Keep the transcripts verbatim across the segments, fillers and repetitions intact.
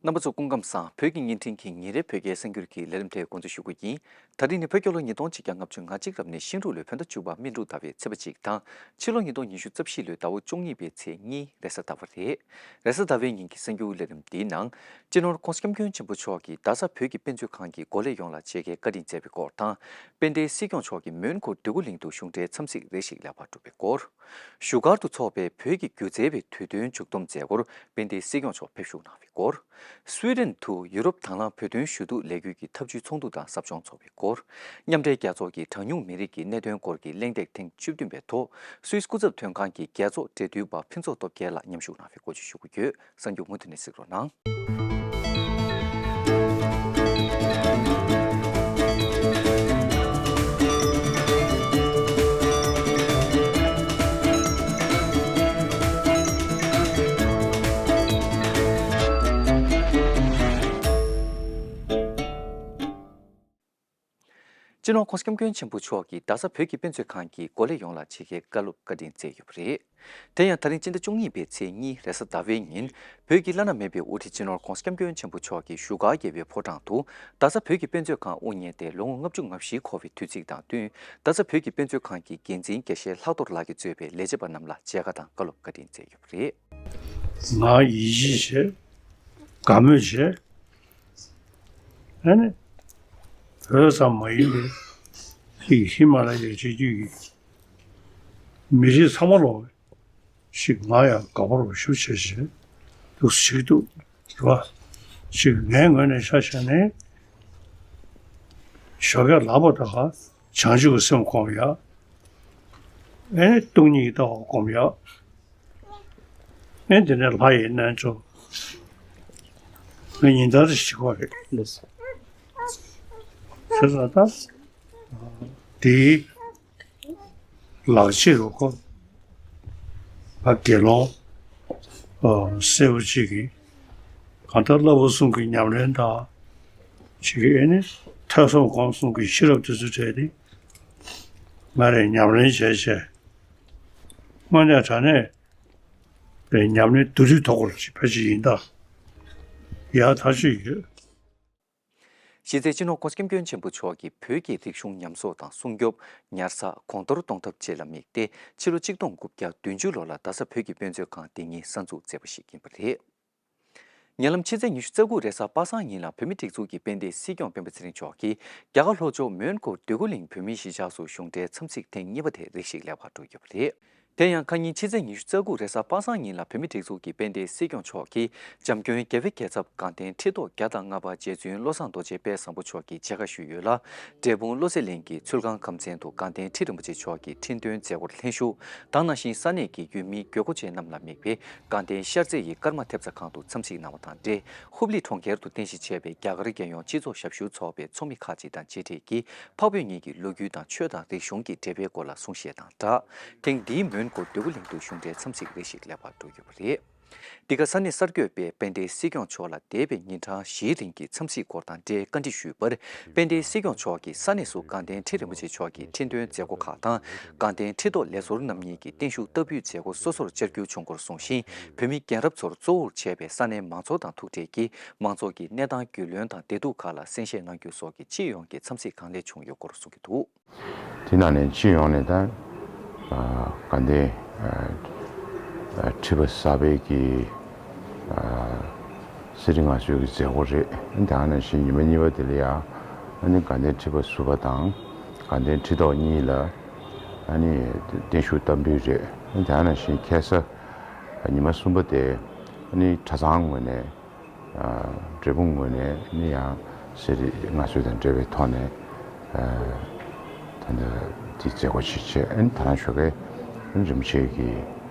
རྣམ་པ་ཚོ་སྐུ་ཁམས་བཟང་། བོད་ཀྱི་བརྙན་འཕྲིན་གྱི་ཉིན་རེའི་བོད་སྐད་གསར་འགྱུར་གྱི་ལས་རིམ་དེ་འགོ་འཛུགས་ཞུ་རྒྱུ་ཡིན། ད་རིང་ནི་བོད་རྒྱལ་ལོ་ཉིས་སྟོང་ཆིག་བརྒྱ་ལྔ་བཅུ་ང་གཅིག་རབ་གནས་ཤིང་འབྲུག་ལོའི་བོད་ཟླ་བཅུ་པ་སྨིན་དྲུག་ཟླ་བའི་ཚེས་པ་གཅིག་དང་། ཕྱི་ལོ་ཉིས་སྟོང་ཉི་ཤུ་རྩ་བཞི་ལོའི་ཟླ་བ་བཅུ་གཉིས་པའི་ཚེས་གཉིས་རེས་གཟའ་ཟླ་བ་རེད། རེས་གཟའ་ཟླ་བའི་ཉིན་གྱི་གསར་འགྱུར་ལས་རིམ་འདིའི་ནང་། སྤྱི་ནོར་༧གོང་ས་༧སྐྱབས་མགོན་ཆེན་པོ་མཆོག་གིས་རྡ་ས་བོད་ཀྱི་དཔེ་མཛོད་ཁང་གི་འགོ་ལས་ཡོངས་ལ་ཆེད་མཁས་བཀའ་དྲིན་སྩལ་བའི་སྐོར་དང་། དཔལ་ལྡན་སྲིད་སྐྱོང་མཆོག་གིས་མོན་གྷོ་འདོད་རྒུ་གླིང་དུ་གཞུང་འབྲེལ་འཚམས་གཟིགས་རེ་ཞིག་ལེགས་པར་གྲུབ་པའི་སྐོར། བཞུགས་སྒར་དུ་འཚོགས་པའི་བོད་ཀྱི་སྒྱུ་རྩལ་བའི་དུས་སྟོན་མཇུག་བསྡོམས་མཛད་སྒོར་དཔལ་ལྡན་སྲིད་སྐྱོང་མཆོག་ཕེབས་ཞུགས་གནང་བའི་སྐོར། སུའེ་ཏེན་དུ་ཡུ་རོབ་དྭང་བླངས་བོད་དོན་ཞུ་གཏུག་ལས་འགུལ་གྱི་འཐབ་ཇུས་ཚོགས་འདུ་དང་ཟབ་སྦྱོང་འཚོགས་པའི་སྐོར། མཉམ་འབྲེལ་རྒྱལ་ཚོགས་ཀྱི་གྲངས་ཉུང་མི་རིགས་ཀྱི་གནད་དོན་སྐོར་གྱི་གླེང་སྟེགས་ཐེངས་བཅུ་བདུན་པའི་ཐོག་སུད་སི་སྐུ་ཚབ་དོན་ཁང་གི་རྒྱལ་ཚོགས་འབྲེལ་མཐུད་པ་ཕུན་ཚོགས་སྟོབས་རྒྱལ་ལགས་མཉམ་ཞུགས་གནང་བའི་སྐོར་བཅས་ཞུ་རྒྱུ་ཡོད། གསར་འགྱུར་མུ་མཐུད་ནས་གཟིགས་རོགས་གནང་། སྤྱི་ནོར་༧གོང་ས་༧སྐྱབས་མགོན་ཆེན་པོ་མཆོག་གིས་རྡ་ས་བོད་ཀྱི་དཔེ་མཛོད་ཁང་གི་འགོ་ལས་ཡོངས་ལ་ཆེད་མཁས་བཀའ་སློབ་བཀའ་དྲིན་སྩལ་ཡོད་པ་རེད། དེ་ཡང་ད་རིང་སྤྱི་ཟླ་བཅུ་གཉིས་པའི་ཚེས་གཉིས་རེས་གཟའ་ཟླ་བའི་ཉིན། བོད་ཀྱི་བླ་ན་མེད་པའི་དབུ་ཁྲིད་སྤྱི་ནོར་༧གོང་ས་༧སྐྱབས་མགོན་ཆེན་པོ་མཆོག་གིས་བཞུགས་སྒར་རྒྱལ་བའི་ཕོ་བྲང་དུ། རྡ་ས་བོད་ཀྱི་དཔེ་མཛོད་ཁང་དབུ་བརྙེས་ཏེ་ལོ་ངོ་ལྔ་བཅུ་ང་བཞི་འཁོར་བའི་དུས་ཚིགས་དང་བསྟུན། རྡ་ས་བོད་ཀྱི་དཔེ་མཛོད་ཁང་གི་འགན་འཛིན་དགེ་བཤེས་ལྷག་རྡོར་ལགས་ཀྱིས་གཙོས་པའི་ལས་བྱེད་པ་རྣམས་ལ་མཇལ་ཁ་དང་བཀའ་སློབ་བཀའ་དྲིན་སྩལ་ཡོད་པ་རེད། ང་ཡིད་ཆེས་བྱེད། དགའ་མོས་བྱེད། ཨ་ནི། བོད་ཙམ་མ་ཡིན་པའི་ཧི་ཧི་མ་ལ་ཡའི་རི་རྒྱུད་ཀྱི་མི་རིགས་ཚང་མ་ལོག་ཅིག་ང་ཡང་དགའ་པོ་རུ་ཞུ་བྱེད་བྱེད་འདུག་ཞིག་འདུག་རེད་བ། ཅིག་ངའི་ངོས་ནས་ཆ་བཞག་ནས་ཞོགས་ཀས་ལངས་པ་དང་བྱང་ཆུབ་ཀྱི་སེམས་སྒོམ་ཡག་ཨེ་སྟོང་ཉིད་ཀྱི་ལྟ་བ་སྒོམ་ཡག་ཨེ་དེ་ནས་ལྷ་ཡི་རྣལ་འབྱོར། ང་ཉིན་ལྟར་ཞིག་པ་རེད། ལགས་སོ། བྱས་ཙང་ད། དེའི་ལག་རྗེས་རུ་ཁོ། ང་དགེ་སློང་། ཨ། སེར་པོ་གཅིག་གིས། གང་ལྟར་བསླབ་པ་གསུམ་གྱི་ཉམས་ལེན་དང་། གཅིག་གིས་ཨེ་ནི། ཐོས་བསམ་སྒོམ་གསུམ་གྱི་ཤེས་རབ་དེ་ཚོ་སྤྲད་དེ། ང་རས་ཉམས་ལེན་བྱས་བྱས། དངོས་གནས་དྲང་གནས། པའི་ཉམས་ལེན་བསྡུ་རུབ་ཐོག་ཁུར་ཅིག་ཕལ་ཆེར་ཡིན་ད། ཡག་ཐག་ཆོད་ཡོད། གཞི་རྩའི་སྤྱི་ནོར་༧གོང་ས་༧སྐྱབས་མགོན་ཆེན་པོ་མཆོག་གིས་བོད་ཀྱི་རིག་གཞུང་ཉམས་གསོ་དང་སྲུང་སྐྱོབ། ཉར་ཚགས་གོང་མཐོར་གཏོང་ཐབས་བཅས་ལ་དམིགས་ཏེ་ཕྱི་ལོ་ཆིག་སྟོང་དགུ་བརྒྱ་བདུན་ཅུ་ལོ་ལ་རྡ་ས་བོད་ཀྱི་དཔེ་མཛོད་ཁང་དེ་ཉིད་གསར་འཛུགས་མཛད་པ་ཞིག་ཡིན་པ་རེད། ཉེ་ལམ་ཕྱི་ཚེས་ཉི་ཤུ་རྩ་དགུ་རེས་གཟའ་པ་སངས་ཉིན་ལ་བོད་མིའི་སྒྲིག་འཛུགས་ཀྱི་དཔལ་ལྡན་སྲིད་སྐྱོང་སྤེན་པ་ཚེ་རིང་མཆོག་གིས་རྒྱ་གར་ལྷོ་ཕྱོགས་མོན་གྷོ་འདོད་རྒུ་གླིང་བོད་མིའི་གཞིས་ཆགས་སུ་གཞུང་འབྲེལ་འཚམས་གཟིགས་ཐེངས་གཉིས་པ་དེ་རེ་ཞིག་ལེགས་པར་གྲུབ་ཡོད་པ་རེད། དེ་ཡང་ཁ་ཉིན་ཕྱི་ཚེས་ཉི་ཤུ་རྩ་དགུ་རེས་གཟའ་པ་སངས་ཉིན་ལ་བོད་མིའི་སྒྲིག་འཛུགས་ཀྱི་དཔལ་ལྡན་སྲིད་སྐྱོང་མཆོག་གིས་འཇམ་མགོན་རྒྱལ་བའི་རྒྱལ་ཚབ་དགའ་ལྡན་ཁྲི་ཐོག་བརྒྱ་དང་ལྔ་པ་རྗེ་བཙུན་བློ་བཟང་རྡོ་རྗེ་དཔལ་བཟང་པོ་མཆོག་གིས་མཇལ་ཁ་ཞུས་ཡོད་ལ། འབྲས་སྤུངས་བློ་གསལ་གླིང་གི་ཚུལ་ཁང་ཁམས་ཚན་དུ་དགའ་ལྡན་ཁྲི་རིན་པོ་ཆེ་མཆོག་གིས་ཁྲི་འདོན་མཛད་སྒོར་ལྷན་ཞུགས་དང་། ནང་བཞིན་ས་གནས་ཀྱི་ཡུལ་མི་དགོས་མཁོ་ཅན་རྣམས་ལ་དམིགས་པའི་དགའ་ལྡན་ཤར་རྩེ་ཡི་ཀརྨ་ཐེབས་རྩ་ཁང་དུ་འཚམས་གཟིགས་གནང་བ་དང་འབྲེལ། ཧུབ་ལི་གྲོང་ཁྱེར་དུ་རྟེན་གཞི་བྱས་པའི་རྒྱ་གར་རྒྱལ་ཡོངས་སྤྱི་ཚོགས་ཞབས་ཞུ་ཚོགས་པའི་ཚོགས་མི་ཁག་ཅིག་དང་མཇལ་འཕྲད་ཀྱིས། འཕགས་བོད་གཉིས་ཀྱི་ལོ་རྒྱུས་དང་ཆོས་དང་རིག་གཞུང་གི་འབྲེལ་བའི་སྐོར་ལ་གསུང་བཤད་དང་སྦྲགས། ཐེངས་འདིའི་མོན་གྷོ་འདོད་རྒུ་གླིང་དུ་གཞུང་འབྲེལ་འཚམས་གཟིགས་རེ་ཞིག་ལེགས་པར་གྲུབ་ཡོད་པ་རེད། འདི་ག་ས་གནས་གསར་འགོད་པས་དཔལ་ལྡན་སྲིད་སྐྱོང་མཆོག་ལ་འདས་པའི་ཉིན་གྲངས་བཞིའི་རིང་གི་འཚམས་གཟིགས་སྐོར་དང་འབྲེལ་བཀའ་འདྲི་ཞུས་པར། དཔལ་ལྡན་སྲིད་སྐྱོང་མཆོག་གིས་ས་གནས་སུ་དགའ་ལྡན་ཁྲི་རིན་པོ་ཆེ་མཆོག་གི་ཁྲི་འདོན་མཛད་སྒོ་ཁག་དང་། དགའ་ལྡན་ཁྲི་ཐོག་ལས་ཟུར་རྣམ་གཉིས་ཀྱི་བརྟན་བཞུགས་བསྟར་འབུལ་མཛད་སྒོ་སོ་སོར་བཅར་རྒྱུ་བྱུང་སྐོར་གསུངས་ཤིང་། བོད་མི་རྒན་རབས་ཚོར་གཙོ་བོར་བྱས་པའི་ས་གནས་མང་ཚོགས་དང་ཐུག་འཕྲད་ཀྱིས། མང་ཚོགས་ཀྱི་གནས་སྟངས་རྒྱུས་ལོན་དང་བདེ་སྡུག་ཁག་ལ་གསན་བཞེས་གནང་རྒྱུ་སོགས་ཀྱི་སྤྱི་ཡོངས་ཀྱི་འཚམས་གཟིགས་གང་ལེགས་བྱུང་ཡོད་སྐོར་གསུང་གི་འདུག། དེ་ནང་ནས་སྤྱི་ཡོངས་ནས་ད་ཨ་དགའ་ལྡན་ཨ་ཨ་ཁྲི་པ་གསར་པའི་གི་ཨ་གསེར་ཁྲི་མངའ་གསོལ་གྱི་མཛད་སྒོ་རེད། དེ་ནང་བཞིན་ཉི་མ་གཉིས་པ་དེ་ལ་ཡང་ཨ་ནི་དགའ་ལྡན་ཁྲི་པ་ཟུར་པ་དང་དགའ་ལྡན་ཁྲི་ཐོག་གཉིས་ལ་ཨ་ནི་བརྟན་བཞུགས་བསྟར་འབུལ་རེད། དེ་ནང་བཞིན་ཁ་སང་ཉི་མ་གསུམ་པ་དེ་ཨ་ནི་གྲྭ་ཚང་ངོས་ནས། ཨ་འབྲས་སྤུངས་ངོས་ནས་ནི་ཡང་གསེར་ཁྲི་མངའ་གསོལ་དང་འབྲེལ་བའི་ཐོག་ནས་ཨ་ད་ལྟ་འདི་མཛད་སྒོ་ཞིག་བྱས། ཨ་ནི་ད་རང་ཞོགས་ཀས་རིན་པོ་ཆེ་གི་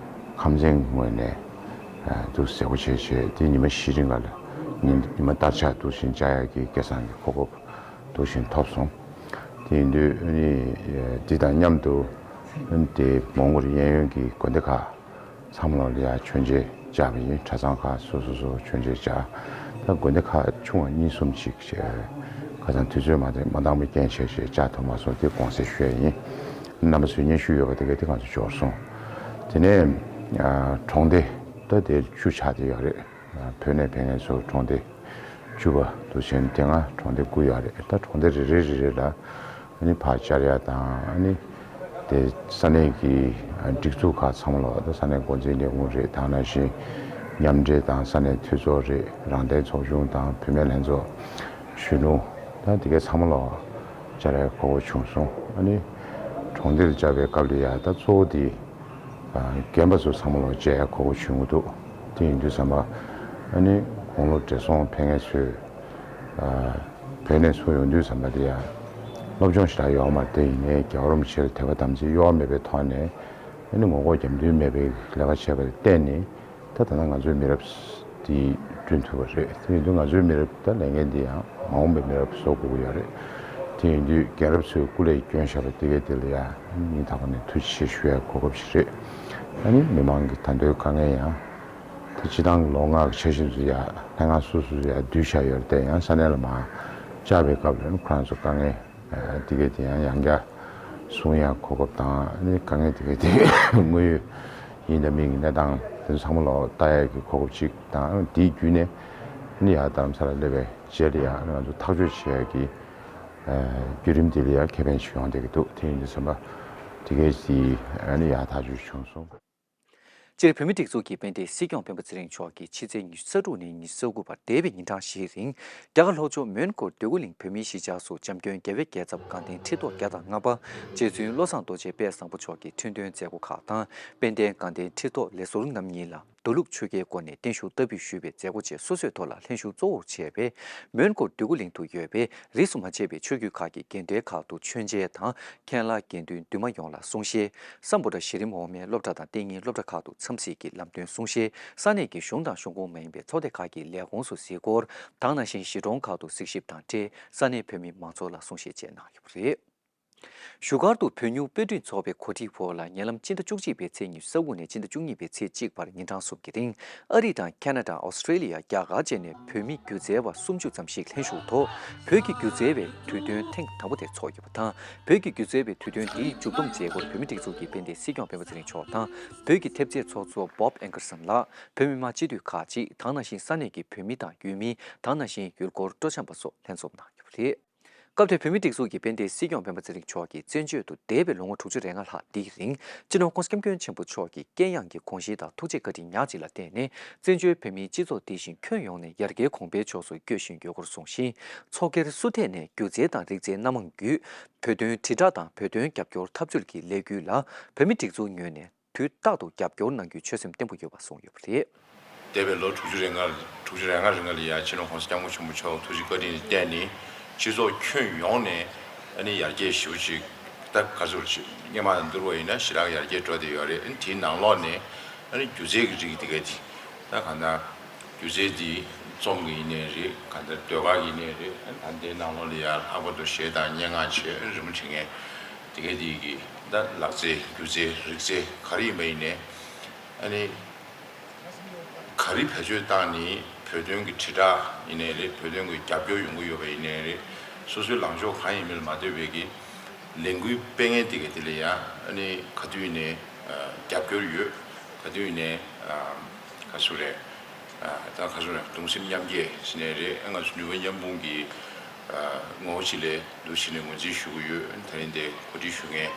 ཁམས་ཚན་ངོས་ནས་ཨ་འདུག་མཛད་སྒོ་བྱས་བྱས། དེ་ཉི་མ་བཞི་རིང་ག་ལ་ཉིན་ཉི་མ་ལྟར་ཆགས་འདུག་བཞིན་བཅར་ཡག་གི་སྐལ་བཟང་གི་གོ་སྐབས་འདུག་བཞིན་ཐོབ་སོང་། དེ་ཡིན་དུས་ཨ་ནི་འདི་དང་མཉམ་དུ་ཨ་ནི་དེ་མོན་གྷོ་གཡས་གཡོན་གྱི་དགོན་སྡེ་ཁག་ཚང་མ་ལ་ཡ་མཆོད་མཇལ་བཅར་བ་ཡིན། གྲྭ་ཚང་ཁག་སོ་སོ་སོ་མཆོད་མཇལ་བཅར། ད་དགོན་སྡེ་ཁག་ཆུང་བ་གཉིས་གསུམ་ཅིག་བྱས། ཁ་སང་དུས་ཚོད་མ་འདང་མ་འདང་བའི་རྐྱེན་བྱས་བྱས་བཅར་ཐུབ་མ་སོང་། དེ་དགོངས་སེལ་ཞུ་ཡ་ཡིན། རྣམ་པ་ཚོས་སྙན་ཞུ་ཡོད་པ་དེ་ག་དེ་གང་ཚོ་འབྱོར་སོང་། དེ་ནས་ཨ་གྲོང་སྡེ་ད་དེ་བཅུ་ཆགས་བསྡད་ཡོད་རེད། ཨ་བོད་ནས་ཕེབས་མཁན་ཚོ་གྲོང་སྡེ་ བཅུ་པ་དུ་ཆེན་དེ་སྔ་གྲོང་སྡེ་དགུ་ཡོད་རེད། ད་གྲོང་སྡེ་རེ་རེ་རེ་རེ་ལ་ཨ་ནི་ཕར་བཅར་ཡ་དང་། ཨ་ནི་དེ་ས་གནས་ཀྱི་སྒྲིག་འཛུགས་ཁག་ཚང་མ་ལ། ད་ས་གནས་འགོ་འཛིན་ལས་ཁུངས་རེད། དེ་ནང་བཞིན་མཉམ་འབྲེལ་དང་ས་གནས་འཐུས་ཚོགས་རེད། རང་བདེན་ཚོགས་ཆུང་དང་བུད་མེད་ལྷན་ཚོགས། གཞོན་ནུ། ད་དེ་གའི་ཚང་མ་ལ་བཅར་ཡ་གོ་སྐབས་བྱུང་སོང་། ཨ་ནི་གྲོང་སྡེ་ལ་བཅར་བའི་སྐབས་ལ་ཡ་ད་གཙོ་བོ་དེ་རྒན་པ་ཚོ་ཚང་མ་ལ་མཇལ་ཡ་གོ་སྐབས་བྱུང་གི་འདུག་དེ་ཡིན་དུས་ཙམ་པ་ཨ་ནི་དགུང་ལོ་བགྲེས་སོང་ཕེབས་མཁན་ཚོས་བོད་ནས་ཚུར་ཡོང་དུས་ཙམ་པ་དེ་ཡ་སློབ་སྦྱོང་ཞེ་དྲག་ཡོད་མ་རེད། དེ་ཡིན་ནའི་རྒྱལ་བ་རིན་པོ་ཆེ་ལ་དད་པ་དམ་ཚིག་གཡོ་བ་མེད་པའི་ཐོག་ནས་ཨ་ནི་ངོ་ལྐོག་རྒྱབ་མདུན་མེད་པའི་ལས་ཀ་བྱས་པ་ལ་བརྟེན་ནས། ད་ད་ལྟ་ང་ཚོའི་མི་རབས་འདི་བསྐྲུན་ཐུབ་པ་རེད། དེ་ཡིན་དུས་ང་ཚོའི་མི་རབས་ད་ལས་འགན་འདི་ཡང་མ་འོངས་པའི་མི་རབས་བཟོ་དགོས་ཀྱི་ཡོད་རེད། དེ་ཡིན་དུས་རྒན་རབས་ཚོས་སྐུ་ལས་བསྐྱོན་བཞག་པ་དེ་གའི་དེ་ལ་ཡང་སྙིང་ཐག་པ་ནས་ཐུགས་རྗེ་ཆེ་ཞུ་ཡའི་གོ་སྐབས་ཤིག་རེད། ཨ་ནི་མི་མང་གི་ད་དུང་དཀའ་ངལ་ཡང་ད་སྤྱི་བཏང་གི་ལོ་ལྔ་གི་འཆར་གཞི་ཚོ་ཡང་ལྷན་ཁང་སོ་སོ་ཡང་བསྡུས་བཞག་ཡོད་རེད། དེ་ཡང་ས་གནས་ལ་མར་བཅར་བའི་སྐབས་ལ་ཁོ་རང་ཚོ་དཀའ་ངལ་དེ་གའི་དེ་ཡང་ཡང་བསྐྱར་གསུང་ཡ་གོ་སྐབས་དང་། ཨ་ནི་དཀའ་ངལ་དེ་གའི་དེ་དངོས་ཡོད་ཡིན་དང་མིན་གྱི་གནས་སྟངས་དེ་ཚོ་ཚང་མ་ལ་ལྟ་ཡ་གི་གོ་སྐབས་ཅིག་དང་། ཨ་ནི་དེའི་བརྒྱུད་ནས་ཨ་ནི་ཡར་རྡ་རམ་ས་ལ་སླེབས་པའི་རྗེས་ལ་ཡང་ང་ཚོ་ཐག་གཅོད་བྱེད་ཡ་གི་བརྒྱུད་རིམ་དེ་ལ་ཡང་ཁེ་ཕན་ཞིག་ཡོང་བསྡད་ཀྱི་འདུག་དེ་ཡིན་དུས་ཙམ་པ་དེ་གའི་དེ་ཨ་ནི་ཡར་ཐག་གཅོད་བྱུང་སོང་། སྤྱིར་བོད་མིའི་སྒྲིག་འཛུགས་ཀྱི་དཔལ་ལྡན་སྲིད་སྐྱོང་སྤེན་པ་ཚེ་རིང་མཆོག་གིས་ཕྱི་ཚེས་ཉི་ཤུ་རྩ་དྲུག་ནས་ཉི་ཤུ་རྩ་དགུ་བར་འདས་པའི་ཉིན་གྲངས་བཞིའི་རིང་རྒྱ་གར་ལྷོ་ཕྱོགས་མོན་གྷོ་འདོད་རྒུ་གླིང་བོད་མིའི་གཞིས་ཆགས་སུ་བྱམས་མགོན་རྒྱལ་བའི་རྒྱལ་ཚབ་དགའ་ལྡན་ཁྲི་ཐོག་བརྒྱ་དང་ལྔ་པ་རྗེ་བཙུན་བློ་བཟང་རྡོ་རྗེ་དཔལ་བཟང་པོ་མཆོག་གི་འཕྲིན་སྟོན་མཛད་སྒོ་ཁག་དང་། དཔལ་ལྡན་དགའ་ལྡན་ཁྲི་ཐོག་ལས་ཟུར་རྣམ་གཉིས་ལ་མདོ་ལུགས་ཆོས་བརྒྱད་སྐོར་ནས་བརྟན་བཞུགས་བསྟར་འབུལ་ཞུས་པའི་མཛད་སྒོ་བཅས་སོ་སོའི་ཐོག་ལ་ལྷན་ཞུགས་གཙོ་བོར་བྱས་པའི་མོན་གྷོ་འདོད་རྒུ་གླིང་དུ་ཡོད་པའི་རིས་སུ་མ་ཆད་པའི་ཆོས་བརྒྱུད་ཁག་གི་དགོན་སྡེ་ཁག་ཏུ་མཆོད་མཇལ་དང་། མཁན་བླ་དགེ་འདུན་འདུས་མ་ཡོངས་ལ་གསུང་བཤད། སམ་བྷོ་ཊ་གཞི་རིམ་འོག་མའི་སློབ་གྲྭ་དང་གཏན་ཉིན་སློབ་གྲྭ་ཁག་ཏུ་འཚམས་གཟིགས་ཀྱི་ལམ་སྟོན་གསུང་བཤད། ས་གནས་ཀྱི་གཞུང་དང་གཞུང་ཁོངས་མ་ཡིན་པའི་ཚོགས་སྡེ་ཁག་གི་ལས་ཁུངས་སུ་གཟིགས་སྐོར་དང་། ནང་བཞིན་གཞིས་གྲོང་ཁག་ཏུ་གཟིགས་ཞིབ་དང་འབྲེལ་ས་གནས་བོད་མི་མང་ཚོགས་ལ་གསུང་བཤད་བཅས་གནང་ཡོད་པ་རེད། བཞུགས་སྒར་དུ་བོད་མྱུར་དཔེ་སྐྲུན་ཚོགས་པའི་གོ་སྒྲིག་འོག་ལ་ཉེ་ལམ་སྤྱི་ཟླ་བཅུ་གཅིག་པའི་ཚེས་ཉི་ཤུ་རྩ་དགུ་ནས་སྤྱི་ཟླ་བཅུ་གཉིས་པའི་ཚེས་གཅིག་བར་ཉིན་གྲངས་གསུམ་གྱི་རིང་། ཨ་རི་དང་ཁ་ན་ཌ། ཨོ་སི་ཀྲེ་ལི་ཡ། རྒྱ་གར་བཅས་ནས་བོད་མི་སྒྱུ་རྩལ་བ་སུམ་ཅུ་ཙམ་ཞིག་ལྷན་ཞུགས་ཐོག་བོད་ཀྱི་སྒྱུ་རྩལ་བའི་དུས་སྟོན་ཐེངས་དང་པོ་དེ་ཚོགས་ཡོད་པ་དང་། བོད་ཀྱི་སྒྱུ་རྩལ་བའི་དུས་སྟོན་འདིའི་མཇུག་བསྡོམས་མཛད་སྒོར་བོད་མིའི་སྒྲིག་འཛུགས་ཀྱི་དཔལ་ལྡན་སྲིད་སྐྱོང་སྤེན་པ་ཚེ་རིང་མཆོག་དང་། བོད་ཀྱི་ཐེབས་རྩའི་ཚོགས་གཙོ་བྷོབ་ཨེན་ཀར་སན་ལགས། བོད་མི་མང་སྤྱི་འཐུས་ཁག་ཅིག་དང་། ནང་བཞིན་ས་གནས་ཀྱི་བོད་མི་དང་ཡུལ་མི་དང་། ནང་བཞིན་ཡུལ་སྐོར་སྤྲོ་འཆམ་པ་སོགས་ལྷན་འཛོམས་གནང་ཡོད་པ་རེད། སྐབས་དེར་བོད་མིའི་སྒྲིག་འཛུགས་ཀྱི་དཔལ་ལྡན་སྲིད་སྐྱོང་སྤེན་པ་ཚེ་རིང་མཆོག་གིས་བཙན་བྱོལ་དུ་འདས་པའི་ལོ་ངོ་དྲུག་ཅུ་རེ་ལྔ་ལྷག་འདིའི་རིང་སྤྱི་ནོར་༸གོང་ས་༸སྐྱབས་མགོན་ཆེན་པོ་མཆོག་གི་དཀྱེལ་ཡངས་ཀྱི་དགོངས་གཞི་དང་ཐུགས་རྗེ་བཀའ་དྲིན་ཉག་གཅིག་ལ་བརྟེན་ནས། བཙན་བྱོལ་བོད་མིའི་སྤྱི་ཚོགས་འདི་བཞིན་ཁྱོན་ཡོངས་ནས་ཡར་རྒྱས་གོང་འཕེལ་ཕྱོགས་སུ་སྐྱོད་བཞིན་ཡོད་སྐོར་གསུངས་ཤིང་། ཚོགས་སྒེར་སུ་ཐད་ནས་སྒྱུ་རྩལ་དང་རིག་རྩལ་སྣ་མང་བརྒྱུད་བོད་དོན་དྲིལ་བསྒྲགས་དང་བོད་དོན་རྒྱབ་སྐྱོར་འཐབ་ཇུས་ཀྱི་ལས་འགུལ་ལ་བོད་མིའི་སྒྲིག་འཛུགས་ངོས་ནས་དུས་རྟག་ཏུ་རྒྱབ་སྐྱོར་གནང་རྒྱུའི་ཆོད་སེམས་བརྟན་པོ་ཡོད་པ་གསུངས་ཡོད་པ་རེད། འདས་པའི་ལོ་དྲུག་ཅུ་རེ་ལྔ། དྲུག་ཅུ་རེ་ལྔ་རིང་ལ་ཡ་སྤྱི་ནོར་༸གོང་ས་༸སྐྱབས་མགོན་ཆེན་པོ་མཆོག་ཐུགས་རྗེ་བཀའ་དྲིན་ལ་བརྟེན་ནས་སྤྱི་ཚོགས་ཁྱོན་ཡོངས་ནས་ཨ་ནི་ཡར་རྒྱས་ཞེ་པོ་ཅིག་ད་ག་ཚོད་ཅིག་སྔོན་མ་དང་བསྡུར་བ་ཡིན་ན་ཞེ་དྲག་ཡར་རྒྱས་འགྲོ་བསྡད་ཡོད་རེད། ཨ་ནི་དེའི་ནང་ལོགས་ནས་ཨ་ནི་སྒྱུ་རྩལ་གྱི་རིགས་དེ་ག་དེ་ད་གང་ལྟར་སྒྱུ་རྩལ་འདི་རྩོམ་གྱི་ཡིན་ནའི་རེད། གང་ལྟར་ཟློས་གར་གྱི་ཡིན་ནའི་རེད། ཨ་ནི་ད་དེའི་ནང་ལོགས་ལ་ཡ་ལྷག་པར་དུ་གཞས་དང་སྙན་ངག་བཅས་རི་མོ་བྲིས་མཁན་དེ་ག་དེ་གི་ད་ལག་རྩལ་སྒྱུ་རྩལ་རིག་རྩལ་ག་རེ་ཡིན་པ་ཡིན་ནའི། ཨ་ནི། ག་རེ་བེད་སྤྱོད་བཏང་ནས་བོད་དོན་གྱི་དྲིལ་བསྒྲགས་ཡིན་ནའི་རེད། བོད་དོན་གྱི་རྒྱབ་སྐྱོར་ཡོང་གི་ཡོད་པ་ཡིན་ནའི་རེད། སོ་སོའི་ལངས་ཕྱོགས་གང་ཡིན་མིན་ལ་མ་ལྟོས་པའི་གི་ལས་འགུལ་སྤེལ་མཁན་དེ་ག་དེ་ལ་ཡང་ཨ་ནི་ག་དུས་ནས་རྒྱབ་སྐྱོར་ཡོད། ག་དུས་ནས་ག་ཚོད་རེད། ད་ག་ཚོད་རེད། གདུང་སེམས་མཉམ་སྐྱེད་ཟེར་ནའི་རེད། ང་ཚོ་ནུས་པ་མཉམ་སྤུངས་ཀྱི་ངོ་བོ་གཅིག་ལ་འདུག་ཟེར་ནས་ངོས་འཛིན་ཞུ་གི་ཡོད། ད་རིང་འདིར་གོ་སྒྲིག་ཞུ་མཁན་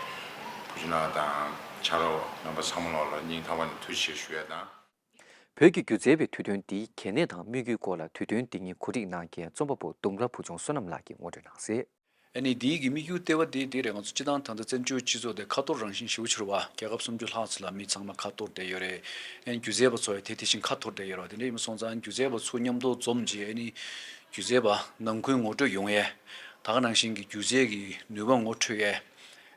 བུ་ཆུང་ལགས་དང་ཕྱག་རོགས་རྣམ་པ་ཚང་མ་ལོག་ལ་སྙིང་ཐག་པ་ནས་ཐུགས་རྗེ་ཆེ་ཞུ་ཡ་དང་། བོད་ཀྱི་སྒྱུ་རྩལ་བའི་དུས་སྟོན་འདིའི་གལ་གནད་དང་དམིགས་ཡུལ་སྐོར་ལ་དུས་སྟོན་འདི་ཉིད་གོ་སྒྲིག་གནང་མཁན་རྩོམ་པ་པོ་ལྡུམ་ར་བུ་ཆུང་བསོད་ནམས་ལགས་ཀྱིས་ངོ་སྤྲོད་གནང་གསལ། ཨ་ནི་འདིའི་གི་དམིགས་ཡུལ་ལྟེ་བ་དེ་དེ་རེད། ང་ཚོ་སྤྱི་བཏང་ད་ལྟ་བཙན་བྱོལ་སྤྱི་ཚོགས་དེ་ཁ་ཐོར་རང་བཞིན་ཞེ་པོ་ཅིག་རེད་བ། རྒྱལ་ཁབ་སུམ་ཅུ་ལྷག་ཙམ་ལ་མི་ཚང་མ་ཁ་ཐོར་བསྡད་ཡོད་རེད། ཨ་ནི་སྒྱུ་རྩལ་པ་ཚོ་ཡང་དེ་དེ་བཞིན་ཁ་ཐོར་བསྡད་ཡོད་རེད་བ། དེ་འདྲ་ཡིན་པ་སོང་ཙང་སྒྱུ་རྩལ་པ་ཚོ་མཉམ་དུ་འཛོམས་རྗེས་ཨ་ནི་སྒྱུ་རྩལ་པ་ནང་ཁུལ་ངོ་སྤྲོད་ཡོང་ཡས། ད་ག་ནང་བཞིན་གྱི་སྒྱུ་རྩལ་གྱི་ནུས་པ་ངོ་འཕྲོད་ཡས།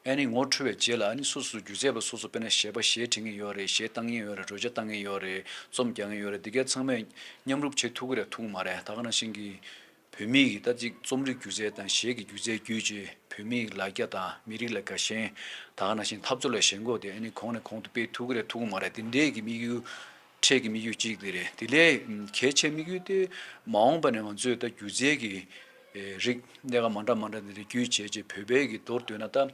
ཨ་ནི་ངོ་འཕྲོད་པའི་རྗེས་ལ་ཨ་ནི་སོ་སོ་སྒྱུ་རྩལ་པ་སོ་སོ་དཔེར་ན་གཞས་པ་གཞས་འབྲི་མཁན་ཡོད་རེད། གཞས་བཏང་མཁན་ཡོད་རེད། རོལ་ཆ་བཏང་མཁན་ཡོད་རེད། རྩོམ་རྒྱག་མཁན་ཡོད་རེད། འདི་གའི་ཚང་མས་མཉམ་རུབ་བྱེད་ཐུབ་ཀྱི་རེད་ཐུབ་ཀྱི་མ་རེད། ད་ག་ནང་བཞིན་གྱི་བོད་མིའི་གི་ད་ཅིག་རྩོམ་རིག་སྒྱུ་རྩལ་དང་གཞས་ཀྱི་སྒྱུ་རྩལ་བརྒྱུད་བྱས་བོད་མིའི་ལ་རྒྱ་དང་མི་རིགས་ལ་དགའ་ཞེན། ད་ག་ནང་བཞིན་འཐབ་རྩོད་ལ་ཞེན་ཁོག་དེ་ཨ་ནི་གོང་ནས་གོང་དུ་སྤེལ་ཐུབ་ཀྱི་རེད་ཐུབ་ཀྱི་མ་རེད། དེ་འདྲའི་གི་དམིགས་ཡུལ། འཕྲལ་གྱི་དམིགས་ཡུལ་གཅིག་དེ་རེད། དེ་ལས་གལ་ཆེ་དམིགས་ཡུལ་དེ་མ་འོངས་པ་ནས་ང་ཚོས་ད་སྒྱུ་རྩལ་གྱི་རིགས་གནད་འགག་མ་འདྲ་མ་འདྲ་དེ་འདྲ་བརྒྱུད་བྱས་རྗེས་བོད་པའི་གི་མདོར་བསྡུས་ན་ད་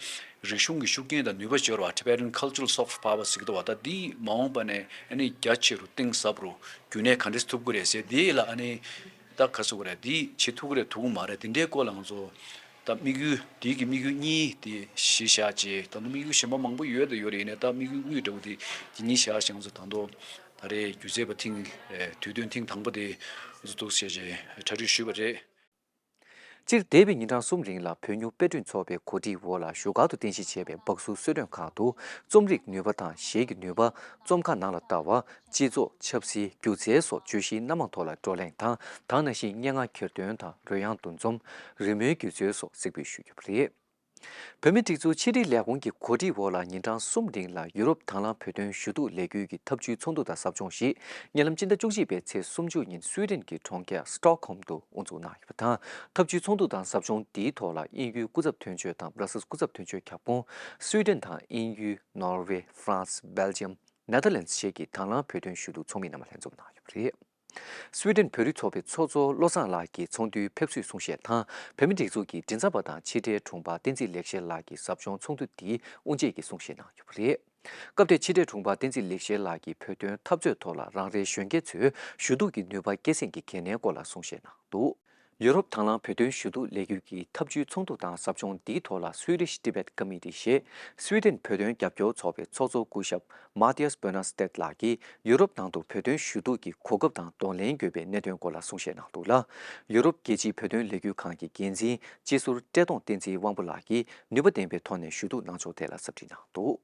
རིག་གཞུང་གི་ཤུགས་རྐྱེན་དང་ནུས་པ་ཟེར་བ། Tibetan Cultural Soft Power ཟེར་གི་འདུག་བ། ད་འདི་མ་འོངས་པ་ནས་ཨ་ནི་རྒྱ་ཆེ་རུ་གཏིང་ཟབ་རུ་རྒྱུན་གནས་ག་འདྲས་ཐུབ་ཀྱི་རེད་ཟེར། འདི་ལ་ཨ་ནི་ད་ ད་ག་ཟེར་དགོས་རེད། འདི་བྱེད་ཐུབ་ཀྱི་རེད་ཐུབ་ཀྱི་མ་རེད། དེ་འདྲའི་སྐོར་ལ་ང་ཚོ་ད་དམིགས་ཡུལ་དེའི་གི་དམིགས་ཡུལ་གཉིས་དེ་གཞི་བཞག་བྱས། ད་དམིགས་ཡུལ་གཞན་པ་མང་པོ་ཡོད་དང་ཡོད་རེད། ཡིན་ནའི་ད་དམིགས་ཡུལ་དངོས་འདྲ་བོ་དེ་དེ་གཉིས་བཞག་བྱས། ང་ཚོ་ད་དུང་ད་རེས་སྒྱུ་རྩལ་པ་ཐེངས་དུས་སྟོན་ཐེངས་དང་པོ་དེ་ང་ཚོ་འདུག་སེ་བྱས་གྲ་སྒྲིག་ཞུས་པ་རེད། སྤྱིར་འདས་པའི་ཉིན་གྲངས་གསུམ་རིང་ལ་བོད་ཉོ་དཔེ་སྐྲུན་ཚོགས་པའི་གོ་སྒྲིག་འོག་ལ་བཞུགས་སྒར་དུ་རྟེན་གཞི་བྱས་པའི་སྦག་སུ་གསོལ་སྟོན་ཁང་དུ་རྩོམ་རིག་ནུས་པ་དང་གཞས་ཀྱི་ནུས་པ། རྩོམ་ཁང་ནང་ལ་ལྟ་བ། སྤྱི་ཚོགས། ཆབ་སྲིད། སྒྱུ་རྩལ་སོགས་བརྗོད་གཞིའི་སྣ་མང་ཐོག་ལ་བགྲོ་གླེང་དང་། དེ་ནང་བཞིན་སྙན་ངག་གྱེར་འདོན་དང་རོལ་དབྱངས་འདུ་འཛོམས། རི་མོའི་སྒྱུ་རྩལ་སོགས་གཟིགས་འབུལ་ཞུས་ཡོད་པ་རེད། བོད་མིའི་སྒྲིག་འཛུགས་ཕྱི་དྲིལ་ལས་ཁུངས་ཀྱི་གོ་སྒྲིག་འོག་ལ་ཉིན་གྲངས་གསུམ་རིང་ལ་ཡུ་རོབ་དང་བླངས་བོད་དོན་ཞུ་གཏུག་ལས་འགུལ་གྱི་ཐབས་ཇུས་ཚོགས་འདུ་དང་ཟབ་སྦྱོང་ཞིག་ཉེ་ལམ་སྤྱི་ཟླ་བཅུ་གཅིག་པའི་ཚེས་སུམ་ཅུ་ཉིན་སུའེ་ཌེན་གྱི་གྲོང་ཁྱེར་སི་ཊོག་ཧོམ་དུ་དབུ་འཛུགས་གནང་ཡོད་པ་དང་། ཐབས་ཇུས་ཚོགས་འདུ་དང་ཟབ་སྦྱོང་འདིའི་ཐོག་ལ་དབྱིན་ཡུལ་སྐུ་ཚབ་དོན་གཅོད་དང་སྦྲ་སེལ་སྐུ་ཚབ་དོན་གཅོད་ཁྱབ་ཁོངས། སུའེ་ཌེན་དང་དབྱིན་ཡུལ། ནོར་ཝེ། ཧྥ་རན་སི། སྦེལ་ཇམ། ནེ་དར་ལེན་ཌི་བཅས་ཀྱི་དང་བླངས་བོད་དོན་ཞུ་གཏུག་ཚོགས་མི་རྣམས་ལྷན་འཛོམས་གནང་ཡོད་པ་རེད། སུའེ་ཌེན་བོད་རིགས་ཚོགས་པའི་ཚོགས་གཙོ་བློ་བཟང་ལགས་ཀྱིས་ཚོགས་འདུའི་ཕེབས་བསུའི་གསུང་བཤད་དང་། བོད་མིའི་སྒྲིག་འཛུགས་ཀྱི་མགྲིན་ཚབ་པ་དང་ཕྱི་དྲིལ་དྲུང་འཕར་བསྟན་འཛིན་ལེགས་བཤད་ལགས་ཀྱིས་ཟབ་སྦྱོང་ཚོགས་འདུ་འདིའི་དབུ་འབྱེད་ཀྱི་གསུང་བཤད་གནང་ཡོད་པ་རེད། སྐབས་དེར་ཕྱི་དྲིལ་དྲུང་འཕར་བསྟན་འཛིན་ལེགས་བཤད་ལགས་ཀྱིས་བོད་དོན་འཐབ་རྩོད་ཐོག་ལ་རང་རེའི་གཞོན་སྐྱེས་ཚོའི་ཞུ་གཏུག་གི་ནུས་པ་སྐྱེད་སྲིང་གི་གལ་གནད་སྐོར་ལ་གསུང་བཤད་གནང་འདུག་ཡུ་རོབ་དང་བླངས་བོད་དོན་ཞུ་གཏུག་ལས་འགུལ་གྱི་ཐབས་ཇུས་ཚོགས་འདུ་དང་ཟབ་སྦྱོང་འདིའི་ཐོག་ལ་Swedish Tibet Committee ཞེས་སུའེ་ཌེན་བོད་དོན་རྒྱབ་སྐྱོར་ཚོགས་པའི་ཚོགས་གཙོ་སྐུ་ཞབས་Mattias Björnstedt ལགས་ཀྱིས་ཡུ་རོབ་ནང་དུ་བོད་དོན་ཞུ་གཏུག་གི་གོ་སྐབས་དང་གདོང་ལེན་དགོས་པའི་གནད་དོན་སྐོར་ལ་གསུང་བཤད་གནང་འདུག་ལ། ཡུ་རོབ་རྒྱལ་སྤྱིའི་བོད་དོན་ལས་འགུལ་ཁང་གི་འགན་འཛིན་སྤྱི་ཟུར་བཀྲས་མཐོང་བསྟན་འཛིན་དབང་པོ་ལགས་ཀྱིས་ནུས་པ་ལྡན་པའི་ཐོག་ནས་ཞུ་གཏུག་གནང་ཕྱོགས་ཐད་ལ་ཟབ་ཁྲིད་གནང་འདུག་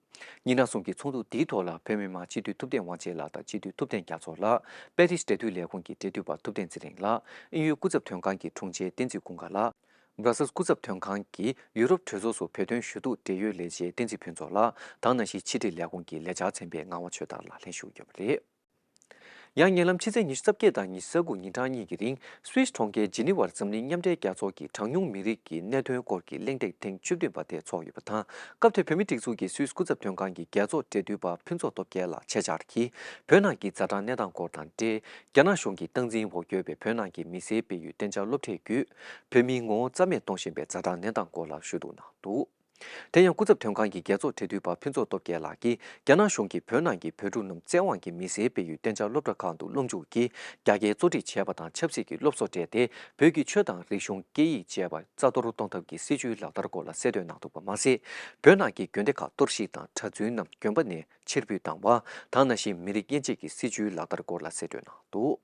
ཉིན་གྲངས་གསུམ་གྱི་ཚོགས་འདུ་འདིའི་ཐོག་ལ་བོད་མི་མང་སྤྱི་འཐུས་ཐུབ་བསྟན་དབང་ཆེན་ལགས་དང་སྤྱི་འཐུས་ཐུབ་བསྟན་རྒྱ་མཚོ་ལགས། པེ་རིས་འབྲེལ་མཐུད་ལས་ཁུངས་ཀྱི་འབྲེལ་མཐུད་པ་ཐུབ་བསྟན་ཚེ་རིང་ལགས། དབྱིན་ཡུལ་སྐུ་ཚབ་དོན་ཁང་གི་དྲུང་ཆེ་བསྟན་འཛིན་ཀུན་དགའ་ལགས། སྦྲ་སེལ་སྐུ་ཚབ་དོན་ཁང་གིས་ཡུ་རོབ་གྲོས་ཚོགས་སུ་བོད་དོན་ཞུ་གཏུག་འབྲེལ་ཡོད་ལས་བྱེད་བསྟན་འཛིན་ཕུན་ཚོགས་ལགས་དང་། ནང་བཞིན་ཕྱི་དྲིལ་ལས་ཁུངས་ཀྱི་ལས་འཆར་ཚན་པའི་ངག་དབང་ཆོས་དར་ལགས་ལྷན་ཞུགས་ཡོད་པ་རེད། ཡང་ཉེ་ལམ་ཕྱི་ཚེས་ཉི་ཤུ་རྩ་བརྒྱད་དང་ཉི་ཤུ་རྩ་དགུ་ཉིན་གྲངས་གཉིས་ཀྱི་རིང་སུད་སི་གྲོང་ཁྱེར་ཇི་ནི་ཝར་འཛམ་གླིང་མཉམ་འབྲེལ་རྒྱལ་ཚོགས་ཀྱི་གྲངས་ཉུང་མི་རིགས་ཀྱི་གནད་དོན་སྐོར་གྱི་གླེང་སྟེགས་ཐེངས་བཅུ་བདུན་པ་དེ་ཚོགས་ཡོད་པ་དང་། སྐབས་དེར་བོད་མིའི་སྒྲིག་འཛུགས་ཀྱི་སུད་སི་སྐུ་ཚབ་དོན་ཁང་གི་རྒྱལ་ཚོགས་འབྲེལ་མཐུད་པ་ཕུན་ཚོགས་སྟོབས་རྒྱལ་ལགས་ཆེད་བཅར་གྱིས་བོད་ནང་གི་ཛ་དྲག་གནས་སྟངས་སྐོར་དང་འབྲེལ། རྒྱ་ནག་གཞུང་གི་སྟངས་འཛིན་འོག་ཡོད་པའི་བོད་ནང་གི་མི་སེར་སྤེལ་ཡུལ་གཏན་འཇགས་སློབ་གྲྭའི་བརྒྱུད་བོད་མིའི་ངོ་བོ་རྩ་མེད་གཏོང་བཞིན་པའི་ཛ་དྲག་གནས་སྟངས་སྐོར་ལ་ཞུ་གཏུག་གནང་འདུག་དེ་ཡང་སྐུ་ཚབ་དོན་ཁང་གི་རྒྱལ་ཚོགས་འབྲེལ་མཐུད་པ་ཕུན་ཚོགས་སྟོབས་རྒྱལ་ལགས་ཀྱིས་རྒྱ་ནག་གཞུང་གིས་བོད་ནང་གི་བོད་ཕྲུག་རྣམས་བཙན་དབང་གིས་མི་སེར་སྤེལ་ཡུལ་གཏན་འཇགས་སློབ་གྲྭ་ཁག་ཏུ་སློབ་འཇུག་གིས་རྒྱ་སྐད་གཙོ་ཁྲིད་བྱས་པ་དང་། ཆབ་སྲིད་ཀྱི་སློབ་གསོ་སྤྲད་དེ་བོད་ཀྱི་ཆོས་དང་རིག་གཞུང་། སྐད་ཡིག་བཅས་པ་རྩ་གཏོར་གཏོང་ཐབས་ཀྱི་སྲིད་བྱུས་ལག་བསྟར་སྐོར་ལ་གསལ་སྟོན་གནང་འདུག་པ་མ་ཟད། བོད་ནང་གི་དགོན་སྡེ་ཁག་གཏོར་བཤིག་དང་གྲྭ་བཙུན་རྣམས་དགོན་པ་ནས་ཕྱིར་འབུད་བཏང་བ་དང་། ནང་བཞིན་མི་རིགས་དབྱེ་འབྱེད་ཀྱི་སྲིད་བྱུས་ལག་བསྟར་སྐོར་ལ་གསལ་སྟོན་གནང་འདུག་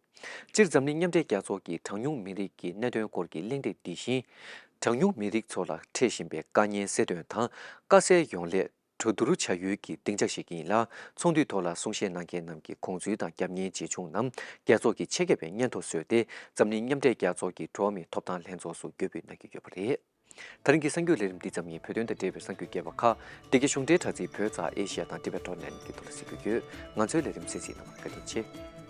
སྤྱིར་འཛམ་གླིང་མཉམ་འབྲེལ་རྒྱལ་ཚོགས་ཀྱི་གྲངས་ཉུང་མི་རིགས་ཀྱི་གནད་དོན་སྐོར་གྱི་གླེང་སྟེགས་འདི་བཞིན། གྲངས་ཉུང་མི་རིགས་ཚོ་ལ་འཕྲད་བཞིན་པའི་དཀའ་ངལ་སེལ་དོན་དང་། དཀའ་སེལ་ཡོང་སླད་གྲོས་བསྡུར་བྱ་ཡུལ་གྱི་སྡིངས་ཆ་ཞིག་ཡིན་ལ། ཚོགས་འདུའི་ཐོག་ལ་གསུང་བཤད་གནང་མཁན་རྣམས་ཀྱི་དགོངས་ཚུལ་དང་རྒྱབ་གཉེར་ཇི་བྱུང་རྣམས་རྒྱལ་ཚོགས་ཀྱི་ཆེད་མཁས་པའི་སྙན་ཐོ་བཟོས་ཏེ། འཛམ་གླིང་མཉམ་འབྲེལ་རྒྱལ་ཚོགས་ཀྱི་འགྲོ་བ་མིའི་ཐོབ་ཐང་ལྷན་ཚོགས་སུ་བསྐྱོད་འབུལ་གནང་གི་ཡོད་པ་རེད། ད་རིང་གི་གསར་འགྱུར་ལས་རིམ་འདི་ཙམ་ཡིན། བོད་དོན་དང་འབྲེལ་བའི་གསར་འགྱུར་རྒྱས་པ་ཁག་འདི་གའི་གཞུང་འབྲེལ་དྲ་ཚིགས་བོད་ཙ་ཨེ་ཤི་ཡ་དང་Tibet dot net གི་ཐོག་ལ་གཟིགས་རྒྱུ་ཡོད། ང་ཚོའི་ལས་རིམ་གསན་གཟིགས་གནང་བར་བཀའ་དྲིན་ཆེ།